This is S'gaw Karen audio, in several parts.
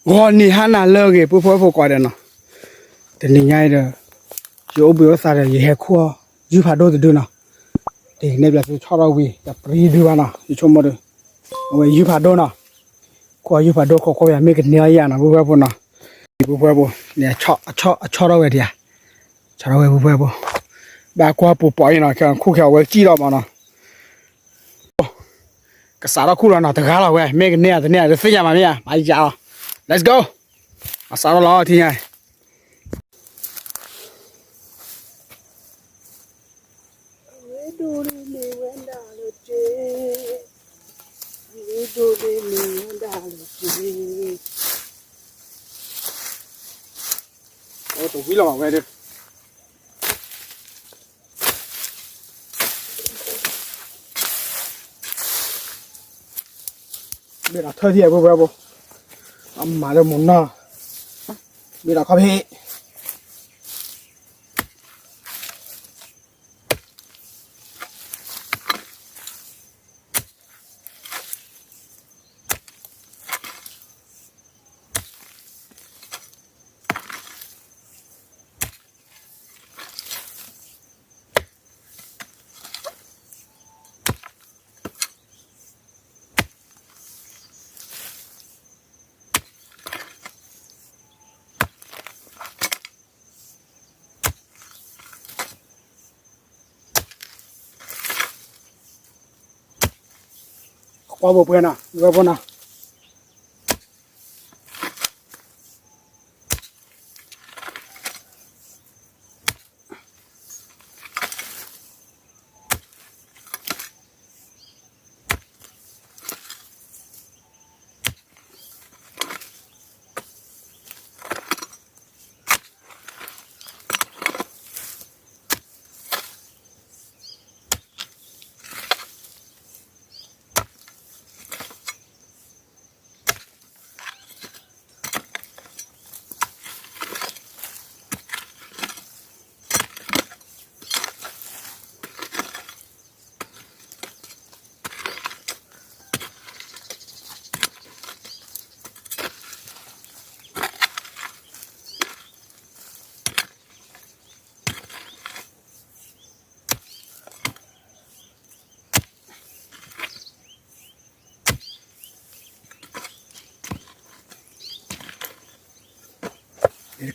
ဂီၤနံၤဟါနၤလၢအဂ့ၤ ပုၢ်ဖိဝဲၢ်ဖိကိးဂၤဒဲးနီၤ, တနံၤညါအံၤဒီး ယအိၣ်ဘှံးအိၣ်သါဒီး ယဟဲခူၣ်အီၣ်ယုၢ်ဖးဒိၣ်တဒုနီၤ, ဒ်ကနဲၣ်ပျးသုဆီထီၣ်ဝံၤ တပျံၤဒုဘၣ်နီၤ ယဆိကမိၣ်ဒီး, အဝဲယုၢ်ဖးဒိၣ်နီၤ, ခူၣ်အီၣ်ယုၢ်ဖးဒိၣ် ခိးကွၢ်ပယၤမ့ၢ်ကန့ၢ်အီၣ်ယၤနီၤ ပုၢ်ဖိဝဲၢ်ဖိနီၤ, ပုၢ်ဖိဝဲၢ်ဖိန့ၣ် အဆီထီၣ်ဝဲဒံးဧါ, ဆီထီၣ်ဝဲ ပုၢ်ဖိဝဲၢ်ဖိ, ဘၣ်ကွၢ်ပူၤပိာ်အံၤနီၤ ခဲခူၣ်ခဲအဝဲကံၣ်ထီၣ်မးနီၤ ကစးထီၣ်ခူၣ်လီၤနီၤ တဂၤလီၤဝဲ မ့ၢ်ကန့ၢ်ဧါတန့ၢ်ဧါတသ့ၣ်ညါမးမ့ၢ်ဧါ မၤယၤလီၤ let's go မၤစးထီၣ်လီၤထံၣ်ညါ တဝံလီၤဝဲဒၣ် ဘ့ၣ်ဒီးထၢထံၣ်အပူၤပူၤ, အမၤလၢမုၢ်နီၢ်, ဘ့ၣ်ဒီးခီဖံး ကွၢ်ဘိးပှဲၤနီၤ ဝဲဖိနီၤ.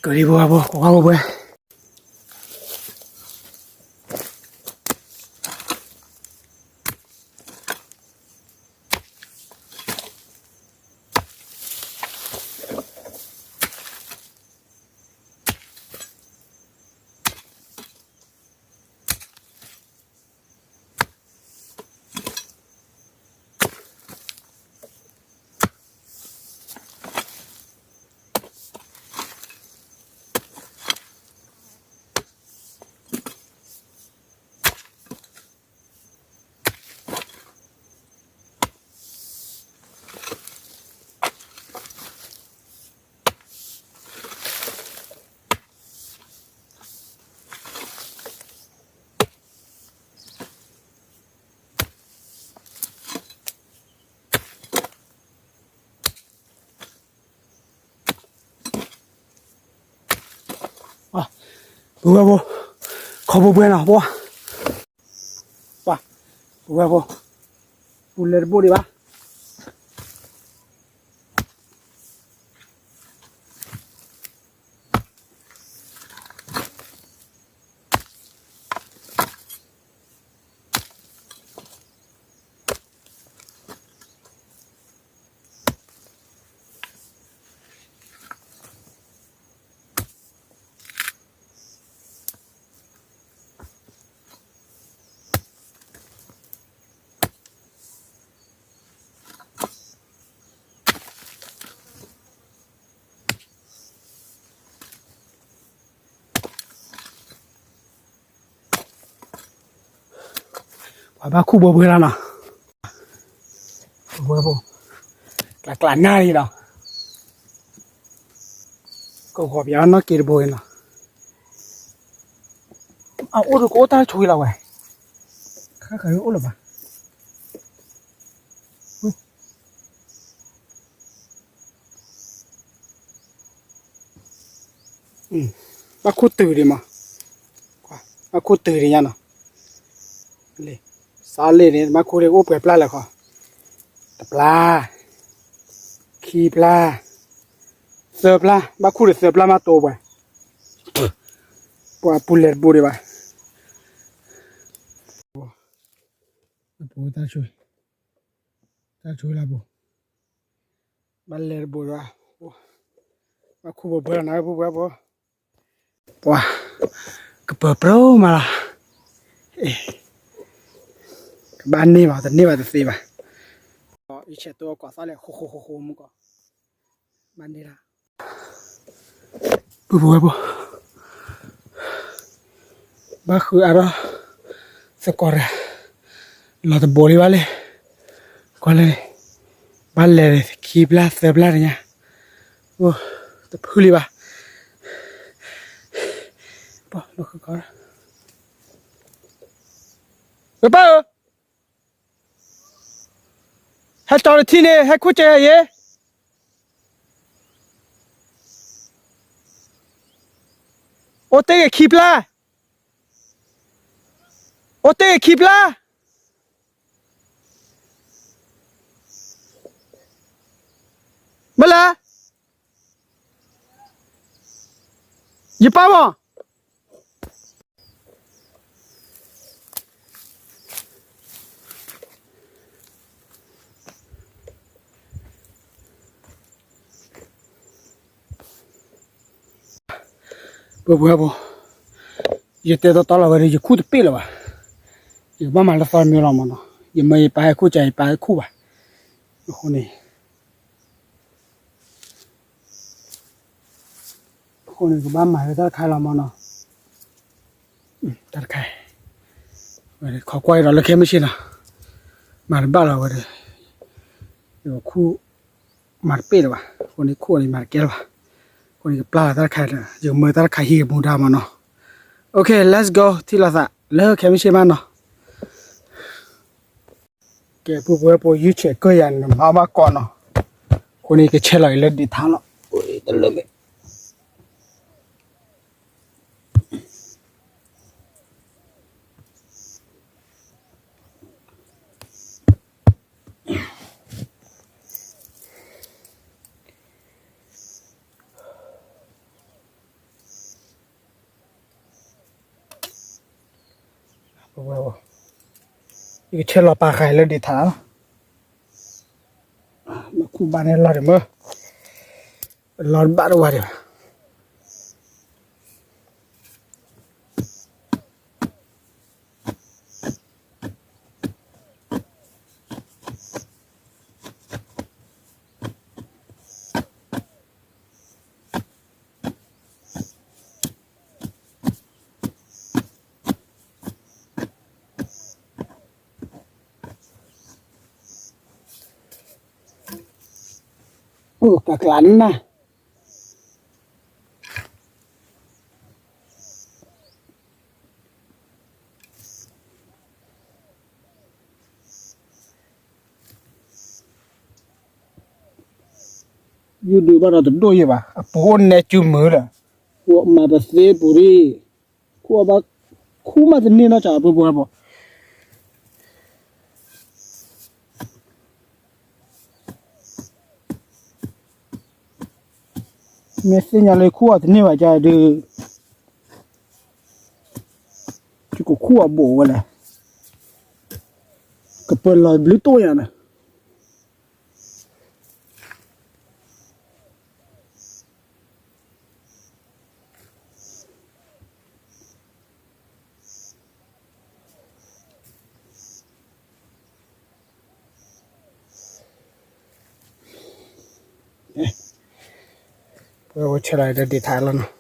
ကလံၤဖိဖိ ကွၢ်ဖိဖိ ပဝဲဖိ ခီဖိပှဲၤနီၤ ပှၤ ပှၤ ပဝဲဖိ ပူၤလဲၤတဘိၣ်ဒံးဘၣ်. ပှၤဘၣ်ခူၣ်ဘိပှဲၤလီၤနီၤ. ဘိ ကျးကျးနၣ်လံနီၤ. ကဂီၤပယီၤနီၢ်က့တဘိအံၤနီၤ. အအိၣ်တကအိၣ်တၢ်ဆိလီၤဝဲ. ခါခါအိၣ်လၢၤဘၣ်. ဝဲ ဘၣ်ခူၣ်တုၤဒံးမး, ဘၣ်ခူၣ်တုၤဒံးညါနီၤ, စးလ့ၣ်န့ၣ် ဘၣ်ခူၣ်ဒံးအိၣ်ပှဲၤပျၢ်လဲၣ်ခီ, တပျၢ်, ခံပျၢ်, သၢပျၢ်, ဘၣ်ခူၣ်ဒံးသၢပျၢ်မးတိပှဲၤ, ပှၤပူၤလဲၤတဘူးဒံးဘၣ်, ပူၤတၢ်ဆူ, တၢ်ဆူလၢပူၤ, ဘၣ်လဲၤတဘူးဒံးဘၣ်, ဘၣ်ခူၣ်ပှဲၤပှဲၤလီၤနၤပူၤပှဲၤပူၤ, ပှၤ, ကပၢၤပြိမးလီၤ, ကဘၣ်န့ၢ်ဘၣ် တန့ၢ်ဘၣ်တသ့ဘၣ်, ယဆဲးတိၢ်အီၣ်ကွၢ်သီလဲၣ် ဃိဃိဃိဃိမူကီၢ်, ဘၣ်န့ၢ်လၢ ပူၤပူၤဝဲပူၤ, ဘၣ်ဃုအါထီၣ်, သကိးတဂၤ, လီၤတဘိလံဘၣ်လံ, ကွၢ်လၢန့ၣ်, ဘၣ်လဲၤခံပျၢ်သၢပျၢ်တညါ, အိၣ်, တဖုလံဘၣ်, ပှၤ, ဝဲပၢ်ဧၢ, ဟဲကၠီတထံၣ်န့ၣ် ဟဲခိၣ်ကဲယဲ, အိၣ်တ့ၢ်ဂ့ၤခံပျၢ်, အိၣ်တ့ၢ်ဂ့ၤခံပျၢ်, မ့ၢ်လဲၣ်, ယပၢ်မး ပှဲၤပှဲၤပှဲၤ, ယတဲတီတီလီၤဝဲဒီး ယခူၣ်တပ့ၢ်လၢၤဘၣ်, ယကဘၣ်မၤလၢသီတမံၤလီၤမးနီၤ, ယမၢယပၢ်ဟဲခူၣ်ကၢ ယပၢ်ဟဲခူၣ်ဘၣ်, အဃိန့ၣ် အဃိန့ၣ် ကဘၣ်မၤလၢတၢ်တခါလီၤမးနီၤ, တၢ်တခါ, ဝဲခိးကွၢ်ဒီးလၢခဲမုၢ်ဆ့ၣ်နီၤ, မၤတဘၣ်လီၤဝဲဒီး, ယခူၣ်, မၤတပ့ၢ်လၢၤဘၣ်, အဃိန့ၣ်ခူၣ်အီၤန့ၣ်မၤတကဲလၢၤဘၣ်, အဃိန့ၣ် ကပျၢ်လီၤတၢ်တခါဒီး ယကမၢတၢ်တခါဟံၣ်ကမူဒါမးနီၤ, OK let's go ထံၣ်လိာ်သးလၢခဲမုၢ်ဆ့ၣ်မးနီၤ ကဲ ပှဲၤပှဲၤပှဲၤ ယုၢ်ဆဲးကၢၢ်ယၤန့ၣ် မၤဘၣ်ကီးနီၤ, အဃိန့ၣ် ကဆဲးလီၤအံၤလၢဒံးထါလီၤ, တလၢမ့ၢ် ယကဆဲးလီၤပာ်ဃာ်လၢဒံးထါလီၤ, မ့ၢ်ခူၣ်ဘၣ်န့ၣ်လီၤဒံးမၢ, လီၤဘၣ်တဝါဒံးဘၣ်. အိၣ်ကကျးနၢ် ယုၢ်ဒုးဘၣ်ဒီးတဒိၣ်ယဲၢ်ဘၣ်, အပူၤအိၣ်နဲကၠူမုာ်ဒီး, မၤပသ့ပူၤဒံး, ခူၣ်အီၤဘၣ်, ခူၣ်မးတန့ၢ်နီတစဲး ပှဲၤပှဲၤပှဲၤ, မ့ၢ်သ့ၣ်ညါလၢခူၣ်အီၤတန့ၢ်ဘၣ် ကဒုး, ယကခူၣ်အီၤဘိးဝဲလဲၣ်, ကပၢၤလီၤဘျုးတိၢ်ယၤန့ၣ် ပဝဲဆဲးလီၤဒီးဒံးထါလီၤနီၤ.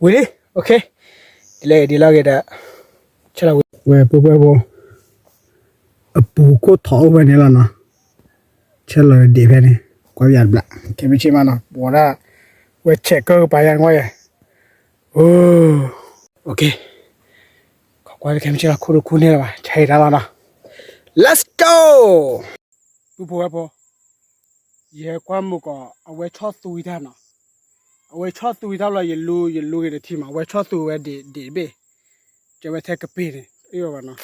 ဝံၤလံ, ဒ်လဲၣ်ဒ်လဲၣ်ဂ့ၤဒီး, ဆဲးလီၤဝံၤ, ဝဲပှဲၤပှဲၤပှဲၤ, အပူၤခိၣ်ထီၣ်အိၣ်ဖဲန့ၣ်လီၤနီၤ, ဆဲးလီၤဒံးဖဲန့ၣ်, ကွၢ်ယၤတဘျး, ခဲမုၢ်ဆ့ၣ်မးနီၤ, ပဝဲဒၣ်, ဝဲဆဲးကၢၢ်ကပၤယါန့ၣ်ဝဲယဲ, အိၣ်, ခီကွၢ်ခဲမုၢ်ဆ့ၣ်လီၤ ခူၣ်တခူၣ်န့ၢ်လၢၤဘၣ် ဆဲးတၢ်လီၤနီၤ, Let's go! ပုၢ်ဖိဝဲၢ်ဖိ, ယဟဲကွၢ်မုၢ်ကီး အဝဲဆီၣ်သူအံၤတၢ်နီၤ, အဝဲဆီၣ်သူအံၤတၢ်ဘျီ ယလူ, ယလူဂ့ၤတထံမး, အဝဲဆီၣ်သူဝဲဒံးဒံးတဘ့ၣ်, ကဲဝဲထဲကပ့ၤန့ၣ် အ့ၣ်ဘၣ်နီၤ,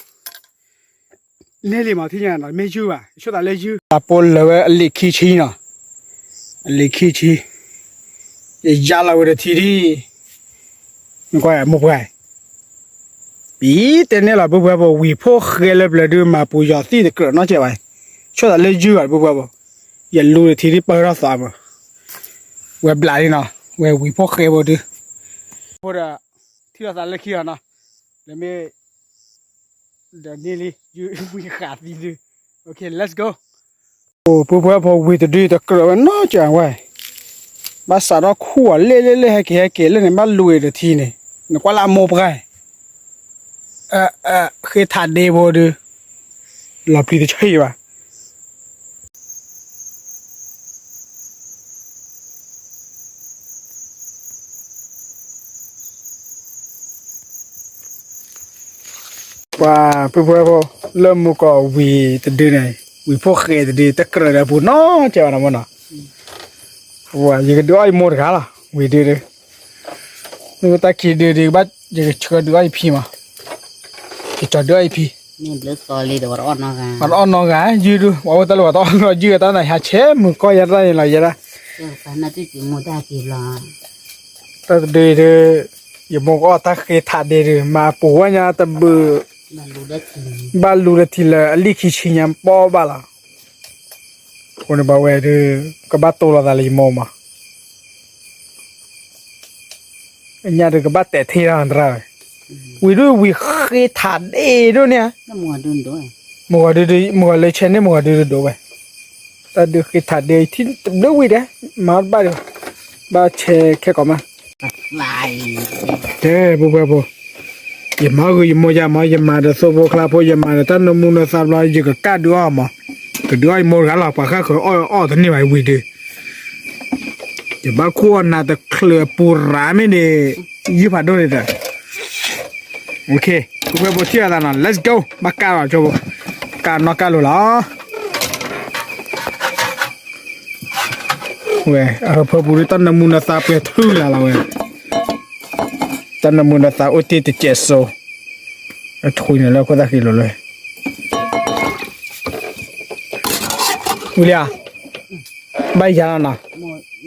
န့ၢ်လံမးထံၣ်ညါနီၤ, မ့ၢ်ယုၢ်ဘၣ်, ယဆိသးလၢယုၢ်, အပိလၢာ်ဝဲအလံာ်ခံဆံနီၤ, အလံာ်ခံဆံ, ယယါလီၤဝဲတထံဒံး, နကွၢ်မိၢ်ပှၢ် ပံတဲန့ၣ်လီၤ ပုၢ်ဖိဝဲၢ်ဖိ, ဝံၤဖိၣ်ဃဲလၢပျၢၤဒုး မၤပူၤယီၤသံၣ်တကြၢးနီတစဲးဘၣ်, ဆိသးလၢယုၢ်ဘၣ် ပုၢ်ဖိဝဲၢ်ဖိ, ယလူတထံဒံးပၢၢ်ထီၣ်သးမး, ဝဲဘျးလံနီၤ, ဝဲဝံၤဖိၣ်ဃဲဖိဒုး, ဖိဒီး, ထံၣ်လိာ်သးလၢခံဂၤနီၤ, လၢမ့ၢ်, ဒီးန့ၢ်လံ, ယုၢ်ဝံၤဃးသံဒုး, OK, let's go. အိၣ် ပုၢ်ဖိဝဲၢ်ဖိ ဝံၤတဒုတကြၢးဝဲနီတစဲးဝဲ, ဘၣ်စးထီၣ်ခူၣ်အီၤလ့လ့လ့ ဟဲက့ၤဟဲက့ၤလၢန့ၣ် ဘၣ်လူၤအံၤတထံန့ၣ်, နကွၢ်လၢအမိၢ်ပှၢ်, ဃ့ထးဒ့ဖိဒုး, လီၤပျံၤတဆံးဘၣ် ပှၤပုၢ်ဖိဝဲၢ်ဖိ, လၢမူကီၢ်ဝံၤတဒုန့ၣ်, ဝံၤဖိၣ်ဃဲတဒု တကြၢးဒီးပူၤနီတစဲးဘၣ်နီၤမနီၤ, ယကဒုးအီၣ်ယမိၢ်တဂၤလီၤ ဝံၤဒုဒု, မ့ၢ်တၢ်ခံဒုဒုကဘၣ် ယကဆှၢဒုးအီၣ်ယဖံမး, ယကၠီၤဒုးအီၣ်ယဖံ, ပှၤတအီၣ်နီတဂၤ, ယုၢ်ဒု, ပှၤအိၣ်တၢ်လၢပှၤတအီၣ်နီတဂၤ ယုၢ်တၢ်နၤဟးဆဲးမုၢ်ကီၢ်ယဲတၢ်န့ၣ်လီၤယဲဒၣ် တၢ်တဒုဒု, ယမိၢ်ကအီၣ်တၢ်ဃ့ထးဒ့ဒုး မၤပူၤဝဲညါတဘုး, ဘၣ်လူၤလၢထံလၢအလံာ်ခံဆံညါပီၢ်ဘၣ်လီၤ, အဃိန့ၣ်ဘၣ်ဝဲဒုး, ကဘၣ်တိၢ်လိာ်သးလၢယမိၢ်မး ညါဒုးကဘၣ်တဲာ်ထံတၢ်တရၣ်ဝဲ, ဝံၤဒုးဝံၤဃ့ထးဒ့ဒိၣ်န့ၣ်, မုၢ်ဂီၤဒုး, မုၢ်ဂီၤလၢဆဲးန့ၣ် မုၢ်ဂီၤဒုးဒိၣ်ဝဲ, တၢ်ဒုးဃ့ထးဒ့ထံတဘျုးဝံၤဒဲး, မၤတဘၣ်ဒံး, ဘၣ်ဆဲးခဲကိးမး, ကဲ ပုၢ်ဖိဝဲၢ်ဖိ, ယမၤဂ့ၤယမိၢ်ယါမး ယမၤဒီးသိဖိကျါဖိ ယမၤဒီးတၢ်နၢမူနၢသါဘျီ ယကကၢ်ဒုးအီၣ်မး, ကဒုးအီၣ်ယမိၢ်တဂၤလီၤ ပှၤဃၣ်ဃၢၤအီၣ်အီၣ်တန့ၢ်ဘၣ်ဝံၤဒုး ယဘၣ်ခူၣ်အီၣ်နၤတချုးအပူၤရၤမ့ၢ်န့ၣ်, ယုၢ်ဖးဒိၣ်န့ၣ်ဒီး, ပုၢ်ဖိဝဲၢ်ဖိထံၣ်အသးနီၤ let's go ဘၣ်ကၢ်လီၤဆိဖိ, ကၢ်နီၣ်ကၢ်လိၤလီၤ, ဝဲ အဟၢဖၢပူၤဒုးတၢ်နၢမူနၢသါပှဲၤထုလၢ်လီၤဝဲ, တၢ်နၢမူနၢသါအိၣ်တ့ၢ်တစဲးစိ, အထွံၣ်န့ၣ်လၢခိၣ်သၣ်ဃံလိၤလၢ ဝံၤလံဧါ, ဘၣ်ယၤလီၤနီ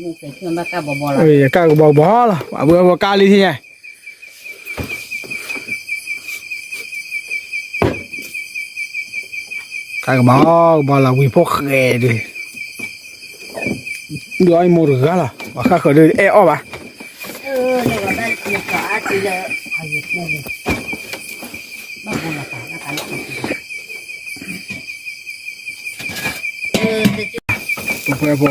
ၤ, ကၢ်ကဘီကဘီလီၤ အဝဲကၢ်လံထံၣ်ညါ, ကၢ်ကဘီကဘီလီၤ ဝံၤဖိၣ်ဃဲဒုး, ဒုးအီၣ်အမိၢ်တဂၤလီၤ ပှၤဃၣ်ဃၢၤဒုးအဲၣ်အီၣ်ဘၣ် ပုၢ်ဖိဝဲၢ်ဖိ,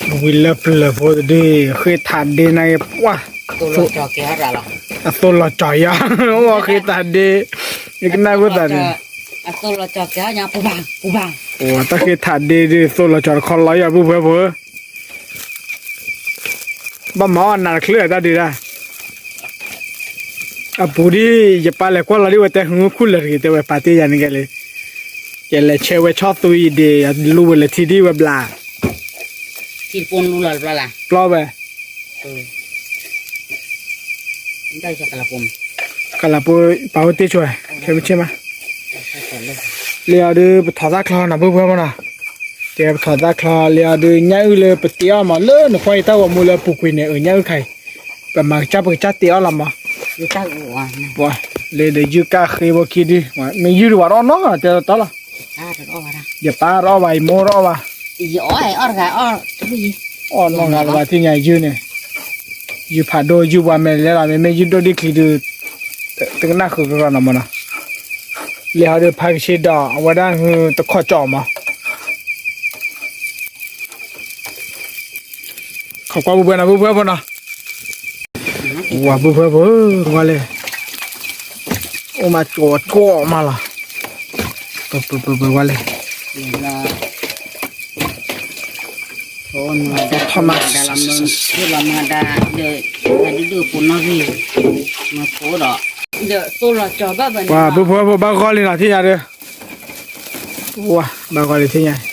ဝံၤလၢပျၢၤဖိတဒု, ဃ့ထးဒ့န့ၣ်ပှၢ်, အသိၣ်လီၤကၠီၤယါ, ဃ့ထးဒ့, ယကနၣ်ဝဲသးန့ၣ်, တၢ်ဃ့ထးဒ့ဒုးသိၣ်လီၤကၠီၤတခီလီၤယါ ပုၢ်ဖိဝဲၢ်ဖိဧၢ ဘၣ်မၤအီၣ်နၤတချုးတၢ်ဒုးဒၣ်, အပူၤဒ် ယပၢ်လဲၤကွၢ်လီၤဒ်ဝဲတဲ ဟူခူၣ်လၢာ်တဂ့ၤ တဲဝဲပာ်တ့ၢ်ယၤန့ၣ်ကလဲၣ်, ယလဲၤဆဲးဝဲဆီၣ်သွံအံၤဒ့ၣ် ယလူဝဲလၢထံဒ်ဝဲဘျး, ပျီဝဲ ကလးပိ, ပာ်ဝဲတ့ၢ်ဆိ, ခဲမုၢ်ဆ့ၣ်မး, လၢအီၤဒုး ပထီၣ်သၣ်ချီနီၤ ပုၢ်ဖိဝဲၢ်ဖိနီၤ, ကဲပထီၣ်သၣ်ချီ လၢအီၤဒုး ညၣ်အုၣ်လၢပတ့အီၣ်မး လၢနကွၢ်ယတၢ်ဂီၤမူလၢအပူၤကွံာ်န့ၣ် အညၣ်အုၣ်ခါအံၤ, ပမၤကစၢ်ပကစၢ်တ့အီၣ်လီၤမး, လၢဒီးယုၢ်ကၢ်ဃ့ဖိခံဒု, မ့ၢ်ယုၢ်ဒုးဝဲတအီၣ်နီတဂၤတဲတီလီၤ, ယပၢ်တအီၣ်ဘၣ် ယမိၢ်တအီၣ်ဘၣ် အီၣ်နီတဂၤလၢၤဘၣ်ထံၣ်ညါယုၢ်န့ၣ်, ယုၢ်ဖးဒိၣ်ယုၢ်ပှၤမဲာ်လဲၣ်လီၤ မ့မ့ၢ်ယုၢ်ဒိၣ်ဒံၣ်ချံဒုး, တကနၣ်ဃုာ်ကရၢနီၤမးနီၤ, လၢဟီဒုးဖးကဆ့ဒီး အဝဲဒၣ်ဟုတခီၣ်ကၠီၣ်မး ခီကွၢ်ပုၢ်ဖိနီၤ ပုၢ်ဖိဖိနီၤ, ဝၤပုၢ်ဖိဖိ, ကွၢ်လဲၣ်, အိၣ်မးကၠီကၠီမးလီၤ, ပပပပဝဲလဲၣ်, ထီၣ်မး, ပှၤပုၢ်ဖိဝဲၢ်ဖိဘၣ်ဂီၢ်လံနီၤ ထံၣ်ညါဒီး, ဝဲ ဘၣ်ဂီၢ်လံထံၣ်ညါ,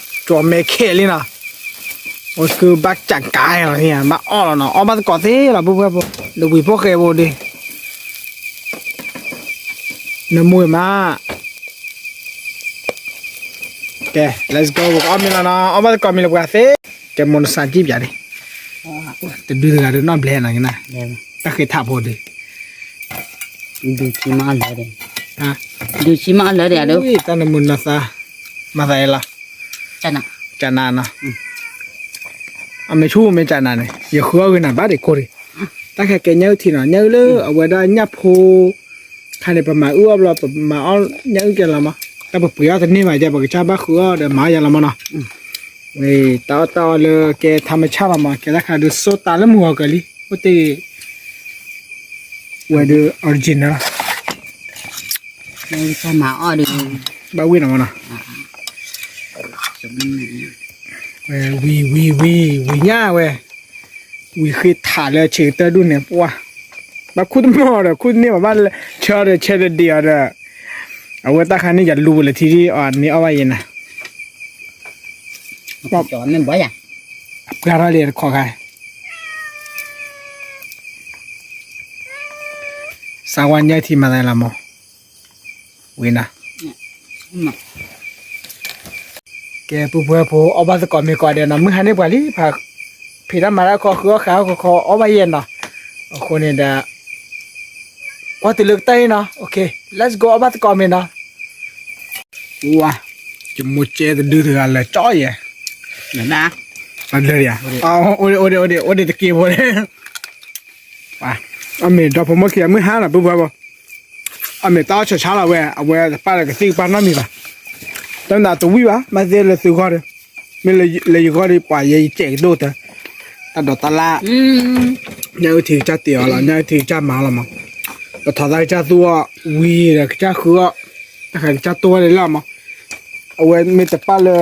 ကၠီမဲခဲလံနီၤ, အိၣ်ကဘၣ်ကးကးလီၤထံၣ်ညါ ဘၣ်အီၣ်လီၤနီၤ အီၣ်ဘၣ်သကိးသ့လီၤ ပုၢ်ဖိဝဲၢ်ဖိ, ဒီးဝံၤဖိၣ်ဃဲဖိဒီး နမူမး, ကဲ let's go ပကအီၣ်မ့ၤလီၤနီၤ အီၣ်ဘၣ်သကိးမ့ၤလၢပှၤသ့, ကဲမိၢ်နစၢ်ကံၣ်ပၠးန့ၣ်, တဒုတဂၤဒီးနီၢ်ဘျဲနီၤကနၣ်, တၢ်ဃ့ထးဖိဒီး, ဒုးဆံမးလၢာ်ဒီး, ဒုးဆံမးလၢာ်ဒီး, တၢ်နမုာ်နီၤသး, မၤသးအဲၣ်လီၤ, ကနးနီၤ, အမ့ၢ်ဆူၣ်မ့ၢ်ကနးန့ၣ် ယဃုအီၣ်ဂ့ၤနၤဘၣ်ဒံးကိၢ်ဒံး, တၢ်ခဲကဲညၣ်အုၣ်ထံနီၤ ညၣ်အုၣ်လၢအဝဲဒၣ်ညၣ်ဖိ ခါန့ၣ် ပမၤအုၣ်အီၣ်ဘျီ ပမၤအီၣ်ညၣ်အုၣ်ကဲလီၤမး, တၢ်ပပှ့ၤအီၣ်တန့ၢ်ဘၣ်ယဲ ပကစၢ်ဘၣ်ဃုအီၣ်ဒီးမၤအီၣ်ယဲလီၤမးနီၤ, တၢ်အီၣ်တၢ်အီလၢကဲထါမဆၣ်လီၤမး ကဲတၢ်ခါဒုးစိတၢ်လၢမုၢ်ဂီၤကလံ, အိၣ်တ့ၢ်ဂ့ၤ, ဝဲဒုး original လီၤ, မၤအီၣ်ဒီး, ဘၣ်ဝံၣ်နီၤမးနီၤ, ဝံၤဝံၤဝံၤဝံၤညၣ်ဝဲ ဝံၤဃ့ထးလၢဆံးကတၢၢ်ဒူၣ်န့ၣ် ပှၢ်, ဘၣ်ခူၣ်တမီၢ်ဒီး ခူၣ်တန့ၢ်ဘၣ် ဘၣ်ဆၢဒီးဆဲးဒီးဒံးအီၤဒီး, အဝဲတၢ်ခါန့ၣ် ယလူပူၤလၢထံဒ်အီၤန့ၣ်အီၣ်ဘၣ်ယဲနၤ, ပှၢ်ထီၣ်လံတခီခါ, စးဝါညၣ်ထံမၤသးလီၤမး, ဝံၤနၤ ကဲ ပုၢ်ဖိဝဲၢ်ဖိ အီၣ်ဘၣ်သကိးမ့ၤကိးဂၤဒဲးနီၤ မုၢ်ဟါန့ၣ်ပှၤလံ ဖးဖံးတၢ်မၤတၢ်ခီ ဃုအီၣ်ဃုအီၣ်ခီခီ အီၣ်ဘၣ်ယဲနီၤ, အဃိန့ၣ်ဒီး ကွၢ်တုၤလၢကတၢၢ်အံၤနီၤ okay let's go အီၣ်ဘၣ်သကိးမ့ၤနီၤ, ဝါ ယမိၢ်ကဲတဒုတဂၤလၢာ်ကၠီယဲ, အိၣ်ဒံး အိၣ်ဒံး အိၣ်ဒံး အိၣ်ဒံးတက့ၢ်ဖိန့ၣ် အမ့ၢ်ဒီဖိမိၢ်ခံဂၤမုၢ်ဟါနီၤ ပုၢ်ဖိဝဲၢ်ဖိ, အမ့ၢ်တၢ်အီၣ်ဆးဆးလီၤဝဲ အဝဲတပာ်လၢကသံၣ်ကပာ်နီတမံၤဘၣ်, တမ့ၢ်သးတဝံၣ်ဘၣ် မ့ၢ်သ့လၢသုဂီၢ်ဒီး, မ့ၢ်လၢယဂီၢ်ဒီး ပှၤယဲယကဲးကဒိၣ်တၢ်, တၢ်ဒိးတၢ်လၢ်, ညၣ်အုၣ်ထံကစၢ်တ့ၢ်အီၤလီၤ ညၣ်အုၣ်ထံကစၢ်မၤအီၤလီၤမး, ပထီၣ်သၣ်ကစၢ်သူအီၤ, ဝံၤဒီးကစၢ်ဃုအီၣ်, တၢ်ဃးကစၢ်တိၢ်ဝဲလၢလီၤမး, အဝဲမ့ၢ်တပာ်လၢ,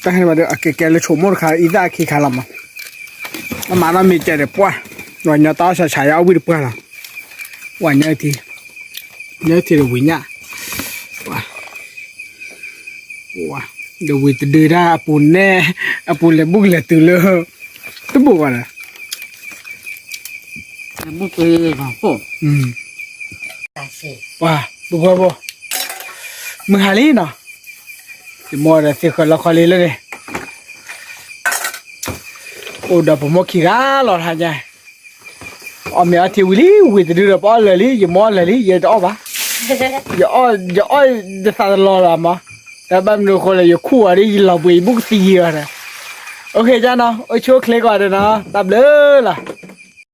တၢ်ဟဲန့ၣ်ဘၣ်ဒီး အကဲကဲလၢဆိကမိၣ်တခါ အံသၣ်အခံခါလီၤမး အမၤနီတမံၤကဲဒီးပှၢ်, ဝဲညီတၢ်အီၣ်ဆးဆးယအီၣ်ဝံၣ်တပှၢ်လီၤ, ဝဲညၣ်အုၣ်ထံ, ညၣ်အုၣ်ထံဒီးဝံၤညၣ်, ဒီးဝံၤတဒုဒၣ်အပူၤနဲၣ်, အပူၤလဲၤဘူၣ်ကလဲၤတုၤလၢ, တဘိၣ်ဘၣ်ဒီး, ပှၤ, ပှၤဖိ, မုၢ်ဟါလံနီၤ, ယမိၢ်ဒီးသ့ၣ်ဃၢၤလီခီလံလၢန့ၣ် အိၣ်ဒီးဖိမိၢ်ခံဂၤလီၤထါညါ, အီၣ်မ့ၤအီထံဝံၤလံ ဝံၤတဒုဒီးပအီၣ်လၢာ်လံ ယမိၢ်အီၣ်လၢာ်လံ ယတအီၣ်ဘၣ်, ယအီၣ်ယသးတလီၤလီၤမး, တၢ်ဘၣ်မနုၤအဃိလဲၣ် ယခူၣ်အီၤဒ် ယလီၤဘှံးယဘူၣ်ကသံယံၤအီၤဒီး, အိၣ်ဃ့ကၢ်နီၤ အိၣ်ဆူၣ်အိၣ်ချ့ကိးဂၤဒဲးနီၤ တၢ်ဘျုးလီၤ.